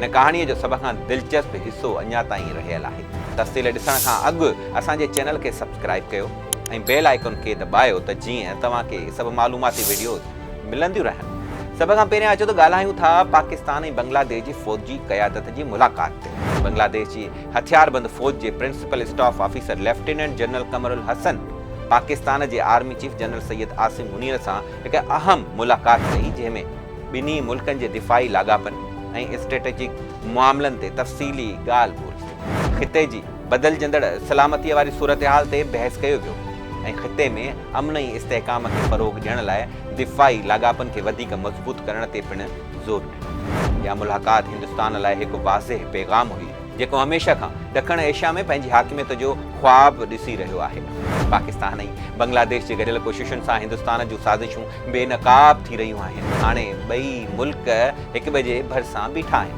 هن ڪهاڻيء جو سڀ کان دلچسپ حصو اڃا تائين رهيل آهي. تفصيل ڏسڻ کان اڳ اسان جي چينل کي سبسڪرائيب ڪيو ۽ بيل آئيڪن کي دٻايو ته جيئن توهان کي سڀ معلوماتي وڊيوز ملنديون رهن. سڀ کان پهريان اچو ته ڳالهايون ٿا پاڪستان ۽ بنگلاديش جي فوجي قيادت جي ملاقات تي. بنگلاديش جي هٿياربند فوج جي principal staff officer lieutenant general Qamar ul Hassan Pakistan جي army chief general Syed Asim Munir سان هڪ اهم ملاقات ڪئي جنهن ۾ ٻنهي ملڪن جي دفاعي لاڳاپن ۽ اسٽريٽجڪ معاملن تي تفصيلي ڳالهه ٻولهه ٿي. خطي جي بدلجندڙ سلامتي واري صورتحال تي بحث ڪيو ويو ۽ خطي ۾ امن ۽ استحڪام کي فروغ ڏيڻ لاء دفاعي لاڳاپن کي وڌيڪ مضبوط ڪرڻ تي پڻ زور ڏنو. اها ملاقات هندستان لاء هڪ واضح پيغام هئي، جيڪو هميشه کان ڏکڻ ايشيا ۾ پنهنجي حاڪميت جو خواب ڏسي رهيو آهي. پاڪستان ۽ بنگلاديش جي گڏيل ڪوششن سان هندستان جون سازشون بي نقاب ٿي رهيون آهن. هاڻي ٻئي ملڪ هڪٻئي جي ڀرسان بيٺا آهن.